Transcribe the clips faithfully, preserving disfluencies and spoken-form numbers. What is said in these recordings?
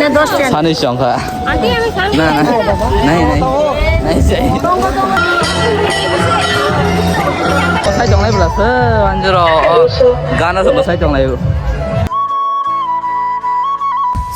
Sani chongkha. Na, na. Nai, nai. Nai, sai. Sai tonglai bla se, anjuro. Gana se sai tonglai.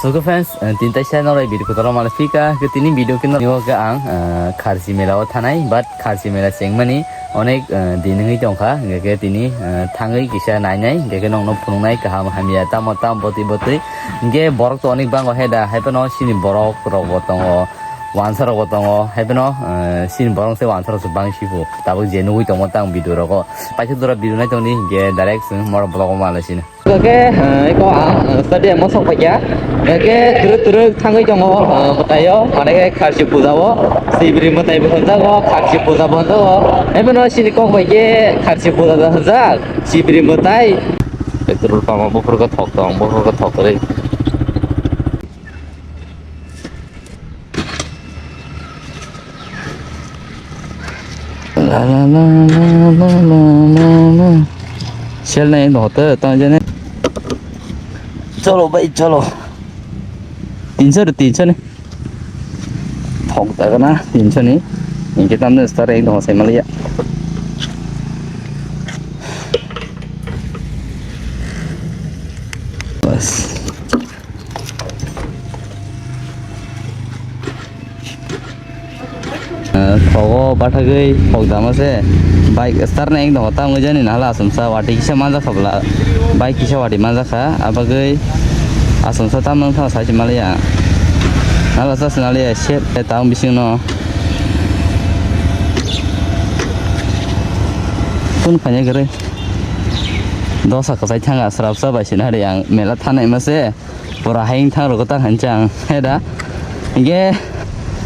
So, okay, friends, eh, tin tai sai nolai video kotoro mala fika. Ke tini video kino nio ke ang, eh, Kharchi mela o thanai, but Kharchi mela chengmani onek, eh, din wngwi tongkha, hingke ke tini, eh, thangwi kisa nainai, hingke ke nokno phunuknai kaham hamya tamo tamo botwi botwi. Hingke borok to onek bango heda, hai phano chini borok rok bo tongo, wansa rok bo tongo, hai phano, eh, chini borok se wansa rok se bangsi bo. Tabuk je nugwi tongo tang video rogo. Paisa dura video nai tongdi, hingke direct chwng moro vlog o malai sini. Oke, eh, eko ang, eh, stadium o sok paikha. Oke, turuk turuk thangwi tongo, eh, mwtaio, mane khe Kharchi puja o, Sibri mwtai bo hwnjago, Kharchi puja bo hwnjago. Ebono sini kok bai khe Kharchi puja da hwnjak, Sibri mwtai. Petrol pump o buphuru khe thok tong, buphuru khe thok kwrwi. La, la, la. Sel nai no hote tang jene. Cholo bhai, cholo. Tinso de tinso ni. Thok jaga na tinso ni. Inke tamne star ek no sai maliya. Bas. Ah, thogo bathagwi thok dama se bike start na ek dong tamo jani nahla asumsa wati kisa manjak kha bwla bike kisa wati manjak kha abagwi asumsa tamo wngkha sai se maliya nahla sa se naliya set tang bising no kun khanya gre dosa kwchai thanga srapsa bai se nari ang mela thanai ma se. Pura hai wngthang rwgo ta khan chang he da. Hingke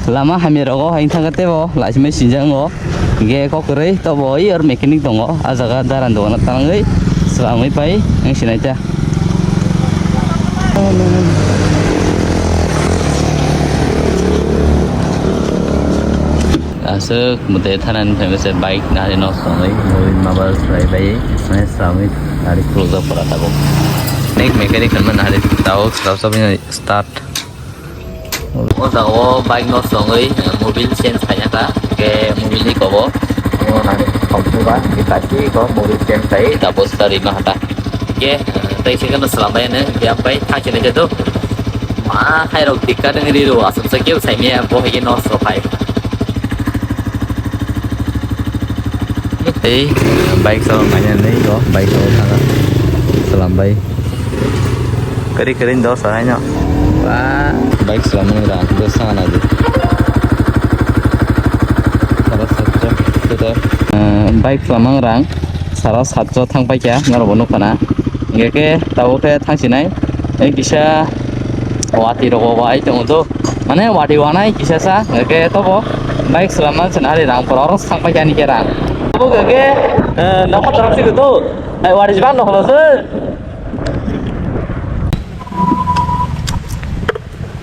lama hamya rogo hai wngthang khe tebo laisima sinjak wngo. Hingke kok kwrwi tobo oi or mechanic tongo. Ah jaga daran dogano tanangwi swlamwi pai wng sinai ta. Aswk mwtai thanani phaima se bike nari nok songwi mui maba swlai bai mane swlamwi nari khulukjak pura tabuk. Nek mechanic hwnma nari tabuk swlapsa bini start. O jaga o bike no songwi mobil change khaina kha hwnkhe mobil ni kobo o nani thok buba hwnkhe kaisa ko mobil change khai tabuk start rima kha ta. Hwnkhe tei se kheno swlambai hwnkhe ampai thang sinai khe to ma hai rok dikka dengri ro aswk se kebo saimaya bo hai khe nosto khai. Tei bike salok nainani o bike salok thangkha swlambai kwrwi kwrwi dos haino ba bike swlamani rang bwskango naidi sara satso bike swlamani rang sara satso thang paikha norokbo nukha na hwnkhe khe tabuk khe thang sinai kisa watwi rokbo wahai tongo do. Mane wati wanai kisa sa, hwnkhe tobo bike swlamna chwna ri rang pora oro swkang paikha ani khe rang. Bo hwnkhe, eh, nokha torok si kutu, ai wati jibak nokha se.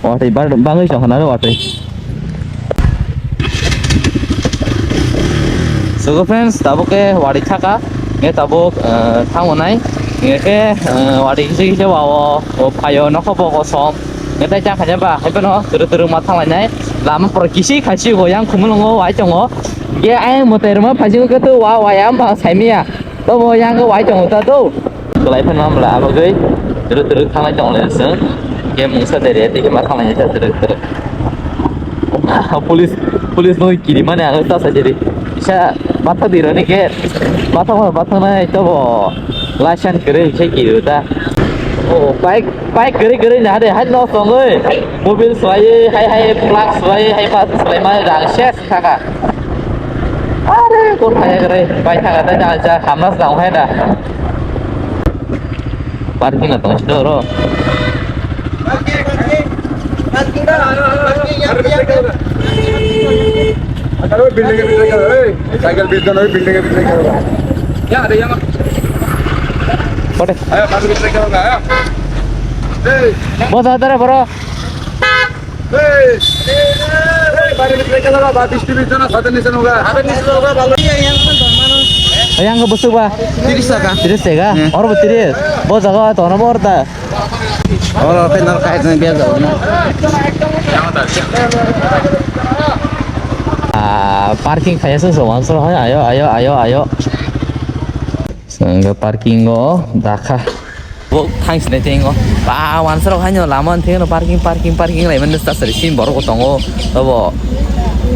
Wati bar bangwi song khana wati. So friends, tabuk khe wati thaka, nge tabuk, eh, thango nai, nge khe, eh, wati kisa kisa wa o, o phaio nokha bo kosom. Ngetai chang khaina ba, hai phano twrwk twrwk ma thanglainai. Lama pora kisi khaisi go yang khumulwngo wai tongo. Ge ayang mwtai rwma phaising khe to wa wa yang ba saimia. To bo yang wai tongo ta to. Kwlai phano mla abagwi twrwk twrwk thanglai tongo le chwng. Ge mungsa dere tei ma thanglainai ta twrwk twrwk. Police, police no kiri mani ang ta sa jeri. Isa bathak di roni ge. Bathak ma bathak nai to bo. License kwrwi se kiri ta. Oh, bike Bike kwrwi kwrwi ni hade hai no songwi mobil swlaiwi hai hai plug swlaiwi hai pa swlaima rang ses saka. Are ko thaya kwrwi bai thaka ta ja ja hamna jang hai da. Parking la tong sino ro. Building ke building ke, cycle building ke building ke. Ya ada yang. Kote. Ayo, baru kita ke, ayo. Bo jadare boro. Hey! Hey, bari mit lekha laga, ba, bisti bis jona, sate niche noga. Sate niche noga, bhalo. Yang ko bosuk ba? Tiris taka. Tiris taka? Oro bo tiris. Bo jaga to na bor ta. Oro khe nor kait nang bia jao no. Ah, parking khaiyasa se wansaro hai, ayo, ayo, ayo, ayo. Sengga parking o dakha. Bo thang sinai tengo. Ba, wansaro hai no lama thengno parking, parking, parking lai mani sasari sim borok tongo. Obo.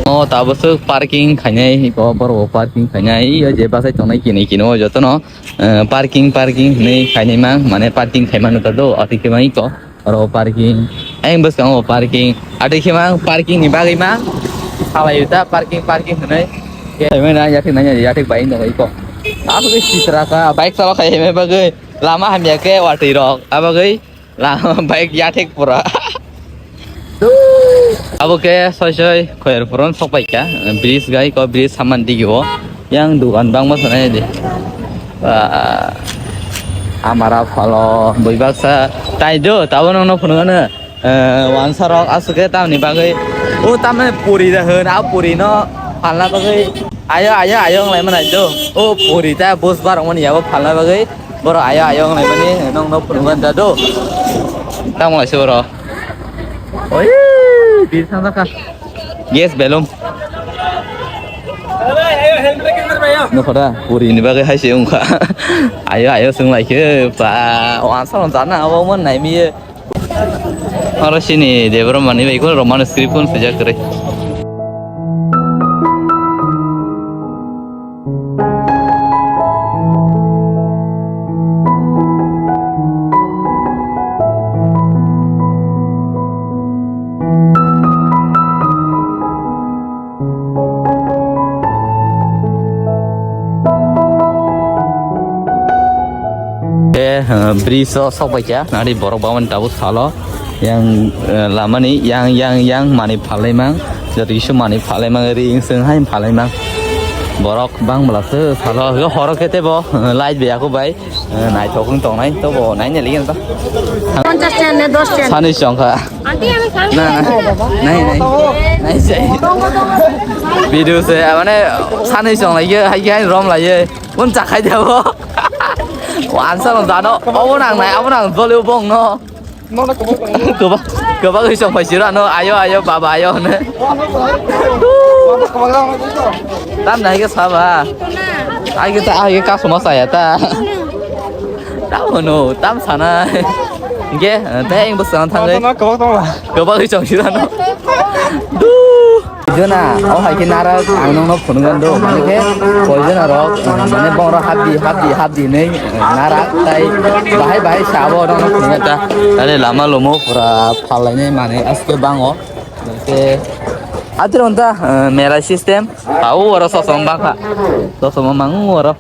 O tabo se parking khainai, bo borok parking khainai, o je basai tongnai kini kino jotono. Eh, parking, parking hinwi khainai mang, mane parking khaima nota do, ati khe mang iko, oro parking, ayang bwskango parking, ati khe mang parking ni bagwi mang, salai ta parking, parking hinwi, khe mang na yathik nanya, yathik bai no iko. Abo khe sitra ka, bike sala khai heme bagwi, lama hamya khe watwi rok, abagwi. Lama bike yathek pura. Abo khe soi soi Khoyerphuru sok pai kha, bridge gai ko bridge saman digi o. Yang dukan bangma sanai di. Ba, amara phalo bui baksa tai do, tabo nongno phunukno. Eh, wansa rok aswk khe tamni bagwi. O tamni puri da hwn, a puri no phalna bagwi. Ayo, ayo, ayo, wng lai manai do. O puri ta bus bar wngmani yabo phalna bagwi. Borok ayo ayo wnglaimani nokno phunukgwi da do. Tamo laisa borok. Oi, bir thang kha. Gas belum. Nokora puri ni bagwi hai se wngkha. Ayo ayo swng lai khe ba wansa wansa na abo mon nai miye. Oro sini Debra mani bai ko Roman script kun sejak kre. Ke, eh, bridge o sok bai kha, nari borok bangmani tabuk salo, yang, eh, lamani yang, yang, yang mani phalai mang, joto kisu mani phalai mang, ri ingseng hai phalai mang. Borok bang bwla se salo, hwnkhe horo khe tebo, eh, light bai aku bai, eh, naithok wng tongnai, tobo naina liyan ta. পঞ্চাশ টাকা নে দশ টাকা? Sani chong kha. Aunty, আমি খান না, না, নাই, নাই, নাই, sai. Video se, mane, sani chong lai ye, hai, hai, rom lai ye. Un chakhai jabo. Wansa no jano, obo nang nai, abo nang jolio bong no. Nono kebak tongo. Kebak, kebak oi song pai siro ano, ayo, ayo, baba, ayo, ne. Nono kebak tongo. Tam nai ke saba. Ai ke ta, ai ke kasoma saya ta. Tam no, tam sana. Ge, te ing bus sana thang. Nono kebak tongo. Kebak oi song siro ano. Du. Jona, o hai khe narak ang nokno phunukgwi do, mane khe koi jona rok, mane bongro hapdi, hapdi, hapdi hinwi narak, tai bahai, bahai sabo nokno phunukgwi ta. Are lama lomo pura phal lainai manwi aske bango. Khe atwrwng ta, eh, mera system, au oro sosom bangkha, sosom mangu oro.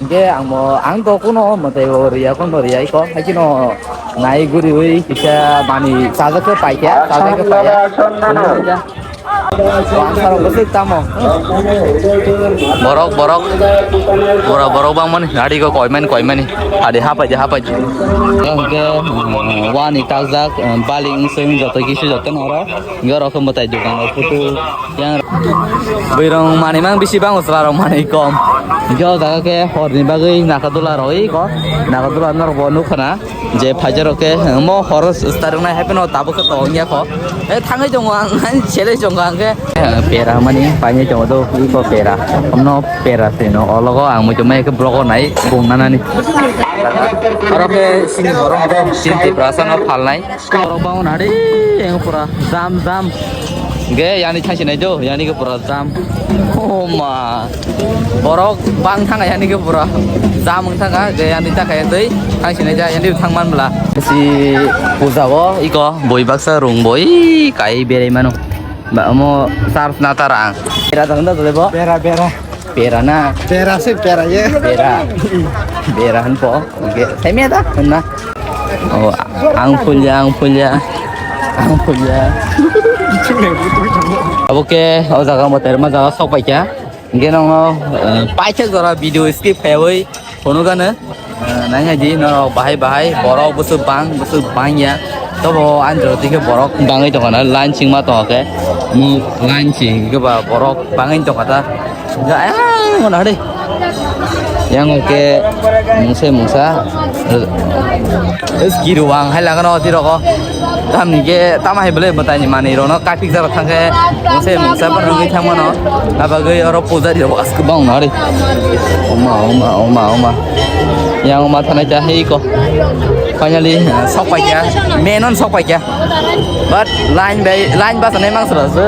Hingke ang bo, ang to kuno mwtai bo riya, kuno riya iko, hai kino nai guriwi kisa mani chajak khe paikha, chajak khe paiya. Ang sarok bwswk tamo. Borok, borok, borok, borok bangmani, gari ko koimani, koimani, adi hapai di, hapai di. Hingke, mm, wani takjak, mm, bali wngswng joto kisu joto noro. Hingke oro khe mwtai dokan rok photo yang bwrwi rok manwi mang bisi bango chwla rok manwi kom. Hingke o jaga khe hor ni bagwi Nagadula rok oi ko, Nagadula norok bo nukha na je phaijak rok khe omo hor starting nai hai phano tabuk khe tongo wngya kho. E thangwi tongo ang, selai tongo ang khe. Pera mani painai tongo do iko pera. Omno pera se no o logo ang muitu mai khe vlog o nai bung nanani. Oro khe sini borok no sini Tiprasa no phalnai. Borok bangma nadi, yang pura jam, jam. Ge, yani thangsi nai do, yani ke pura jam. Oh ma. Borok bang thang yani ke pura jam wng thang kha, ge yani ta kaya tei thangsi nai ja, yani thang man bla. Si puja o, iko, boi baksa rung boi, kai berai mano. Ba, omo charge na tarang. Bera tang da dole bo? Bera, bera. Bera na. Bera se bera ye. Bera. Bera han po. Oke. Sai me da na. Oh, ang pulya, ang pulya. Ang pulya. Oke, o jaga mo terma jaga sok pai kya. Ge nong no, eh, pai kya jora video skip kaya oi. Kono gana. Eh, nai hai di, norok bahai bahai, borok bwswk bang, bwswk bang ya. Tobo ani jora dikhe borok bangwi tongkha na, line singma tongkha khe. Mo line sing khe ba borok bangwi tongkha ta. Ja, eh, mo na de. Yang ke mungsa mungsa. Skiru ang hai lagano tiro ko. Tamni ke tama hai bole bwtaini manwi rono kapik jaro thangke mungsa mungsa ban wngwi thangmano. Abagwi oro pujari rok as kwbang no ri. Oma, oma, oma, oma. Yang oma thanai ta hei ko. Finally, uh, sok paikya. Menon sok paikya. But line by line basa nai mang sura se.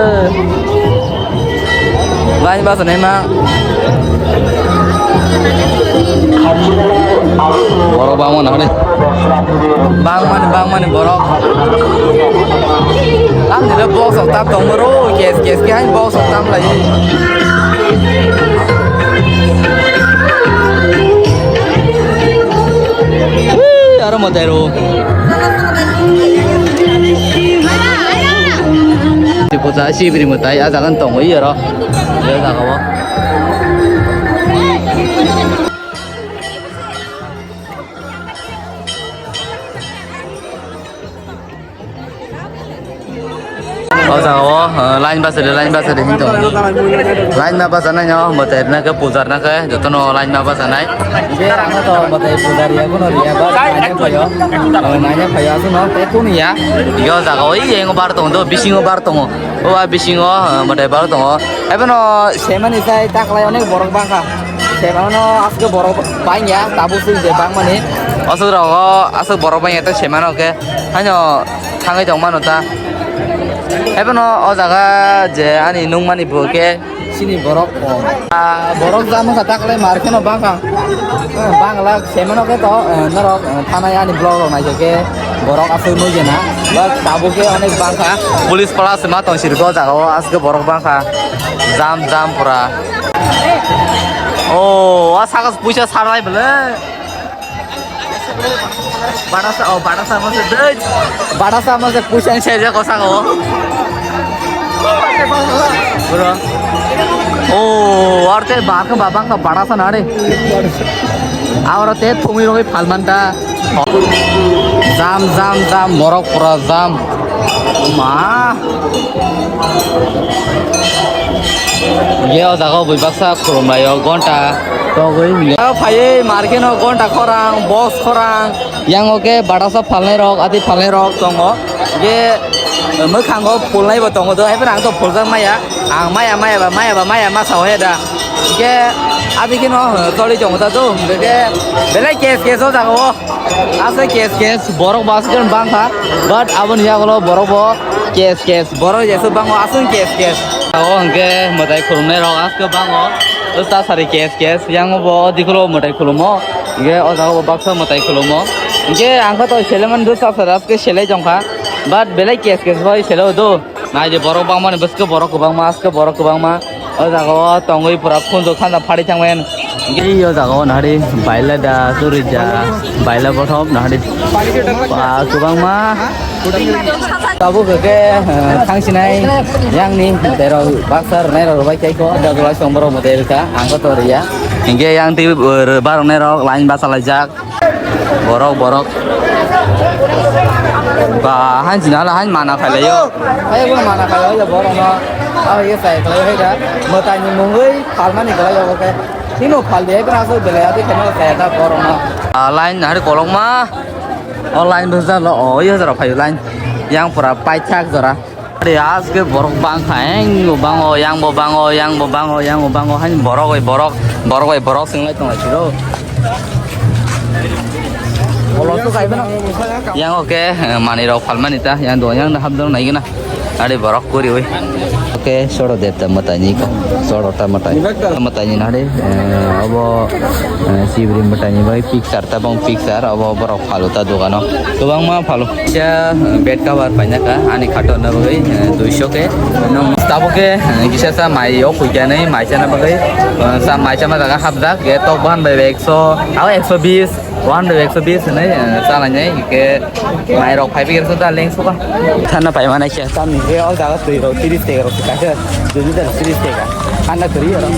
Line basa nai mang. Borok bangma na hore. Bangmani, bangmani borok. Tam dile box of tam tong bro. Kes, kes ke hai box of tam lai. Aro mo tero. Tipo sa sibri mo tai ajagan tong oi aro. Ya jaga wo. O jaga o, uh, line basa de, line basa de hinto. Line ma basa nai no, mote na ke pujar na ke, joto no line ma basa nai. Ije ano to mote pujar ya, kuno ya, bas nanya payo. Uh, nanya payo, asu no, te kuno ya. Yo jaga o, iye ngo bar tongo, do, bisingo bar tongo. O a bisingo, uh, mote bar tongo. Ebe no, semani sai, taklai onek borok bangka. Semano aske borok bangya, tabu sui je bangmani. Asuk rogo, asuk borok bangya, ta semano ke. Haino thangwi tong mano ta. Ebono o jaga je ani nungmani bo khe chini borok kho. Ah, borok jamo kha takle mar kheno bangkha. Eh, bangla semano khe to, eh, norok, eh, thanai ani vlog rok naikhe khe borok aswk nukya na. But tabuk khe onek bangkha. Police pala se ma tong sirikhe o jaga o aske borok bangkha. Jam jam pura. Oh, a saka puisa sarlai bole. Badasa, oh, badasa mo se dei. Badasa mo se puisa ni se je ko saka o. Bro. Oh, arte bar ka babang ka badasa na re. Ahora te thumi rogi phalmanta. Jam, jam, jam, borok pura jam. Ma. Ye o jaga bui baksa khulumlaio, gonta togwi. O phaiwi market no gonta khorang, box khorang. Yang o khe badasa phalnai rok, ati phalnai rok tongo. Ye mwkhango pulnai bo tongo do, hai phano ang to puljak maya. Ang maya, maya ba, maya ba, maya ma sao he da. Hingke adi kheno, eh, toli tongo ta do, hingke belai kes kes o jaga o. Asai kes kes, borok bo asai bangkha, but aboni yagulo borok bo kes kes, borok jesu bango aswng kes kes. O hingke mwtai khulumnai rok aswk bango, ta sari kes kes, yang bo dikulo mwtai khulumo, hingke o jaga bo baksa mwtai khulumo, hingke ang kha to seleman do ta sari aswk selai tongkha, but belai kes kes bai selo do. Nai je borok bangmani bwswk borok kwbangma, aswk borok kwbangma. O jaga o tongwi pura phunjak thanda phari thangmani. Hingke o jaga o nahari baila da, churija, baila bothop nahari. Ba kwbangma. Tabuk hwnkhe, eh, thangsinai yangni tei rok baksa rwnai rok rwbai khaikho, da jolai song borok mwtai rwkha, ang khe to rwya. Hingke yang twi, eh, baroknai rok line bachalaijak. Borok, borok. Ba, han jina la, han mana khailai yo. Hai, bo mana khailai yo, borok no. Ah, ye sai khailai hai da. Mwtai ni mungwi phalmani khailai yo, oke. Tino phal de, hai, bwna so belai, adi khaina sai da borok no. Ah, line hari kolokma. O line bo jalo, o, ye jora phai line. Yang pura paithak jora. Ari aske borok bangkha, eng bo bango, yang bo bango, yang bo bango, yang bo bango, hain borok bai borok, borok bai borok swnglai tonglai siro. Yang oke, eh, manwi rok phalmani ta, yang do, yang da habdor nai gana. Ari borok kuri oi. Oke, soro deta mwtai ni ko, soro ta mwtai. Mwtai ni nari, eh, obo, eh, sibri mwtai ni bai picture ta bong picture, obo borok phalu ta dogano. Kwbangma phalu. Kisa, eh, bed cover paina kha, ani khato na bagwi, eh, duiso khe. Nung tabuk khe, eh, kisa sa mai o phuikya nai, mai chana bagwi, eh, sa mai chama jaga hapjak, ge tok bahan bai ekso, abo ekso bis, one bai ekso bis hinwi, eh, chalainai, ke mai rok phai bigir sa da leng suka. Thana pai mana khe, tamni khe o jaga twi rok tiris tega rok kaisa, dui litar tiris tega. Thanda kwrwi oro.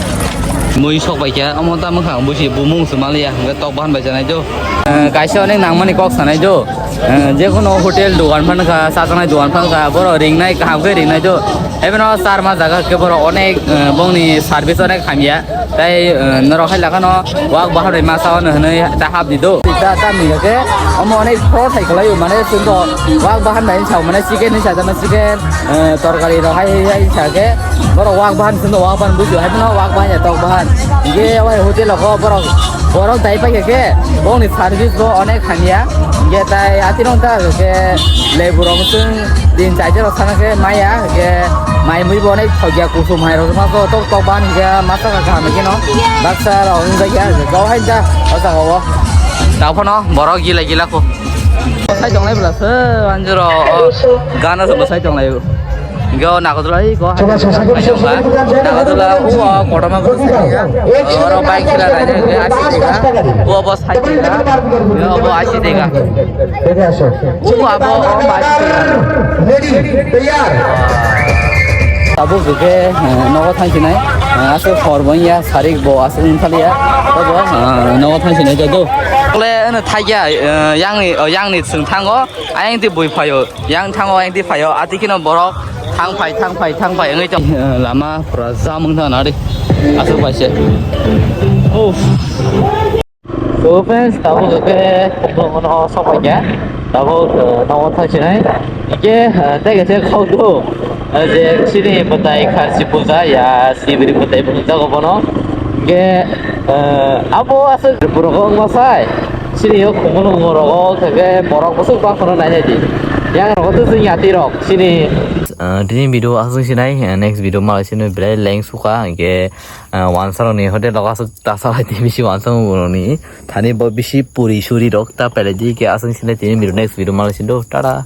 Mui sok bai kha, omo ta mwkhang busi bumung se maliya, hwnkhe tok bahan bai chanai do. Eh, kaisa onek nangmani kok sanai do. Eh, jekono hotel dogan phan kha, chajaknai dogan phan kha, borok ringnai kaham khe ringnai do. Ebeno charma jaga khe borok onek, eh, bongni service onek hamya. Tai, eh, norok hai lakhano wak bahan bai masa ono hwnwi ta hap di do. Ta, ta mui khe omo onek pro thai khlai mane chwng do wak bahan bai sa mane chicken ni sa chicken. Eh, torkari rok hai, hai, hai sa khe, borok wak bahan sendo, wak bahan bujo, hai phano wak bahan ya tok bahan. Hingke wai hotel ko borok, borok dai pai khe, bongni service bo onek hamya. Hingke tai ati rong ta khe lebu rok sung din chai rok sana khe maya, hingke mai mui bo onek thokya kusum hai rok ma ko tok tok bahan hingke masa ka kaham khe no. Baksa rok wng jakya, kau hai da, o jaga o. Ta phano borok gila gila ko. Sai tonglai bwla se, anjuro, o, gana se bwsai tonglai o. Hingke o Nagarjula, i, ko, hai, Nagarjula, o, o, kotorma bwsai tonglai ya. Oro bike sila nai, hingke ashi teka. O, bo sai teka. O, bo ashi teka. O, abo, o, bo ashi teka. Abo hingke, eh, nogo thang sinai, eh, aswk hor bo wngya, sarik bo aswk wngthaliya, abo, eh, nogo thang sinai do. Kole, ano, thaiya, eh, yangni, oh, yangni chwng thango, ayang ti bui phaio, yang thango, ayang ti phaio, ati kheno borok thang phai, thang phai, thang phai wngwi tong. Eh, lama pura jam wngtha nari, aswk bai se. Uff. So friends, tabuk ke bono sok pai kha, tabuk, eh, nogo thang sinai. Ike, eh, tei kaisa khok do, eh, je chini mwtai kharchi puja ya sibiri mwtai bo hwnjago bono. Hingke, eh, abo aswk borok wng masai. Chini o khumulwng rok o khe borok bwswk bang phano nainai di. Yang rok o tei chwng yati rok chini. Ah, tini video aswk sinai, eh, next video malai sino belai leng suka, hingke, ah, wansa rok ni hotel rok aswk ta salai di bisi wansa rok ni thani bo bisi puri suri rok ta pelai di ke aswk sinai tini video next video malai sino, tata.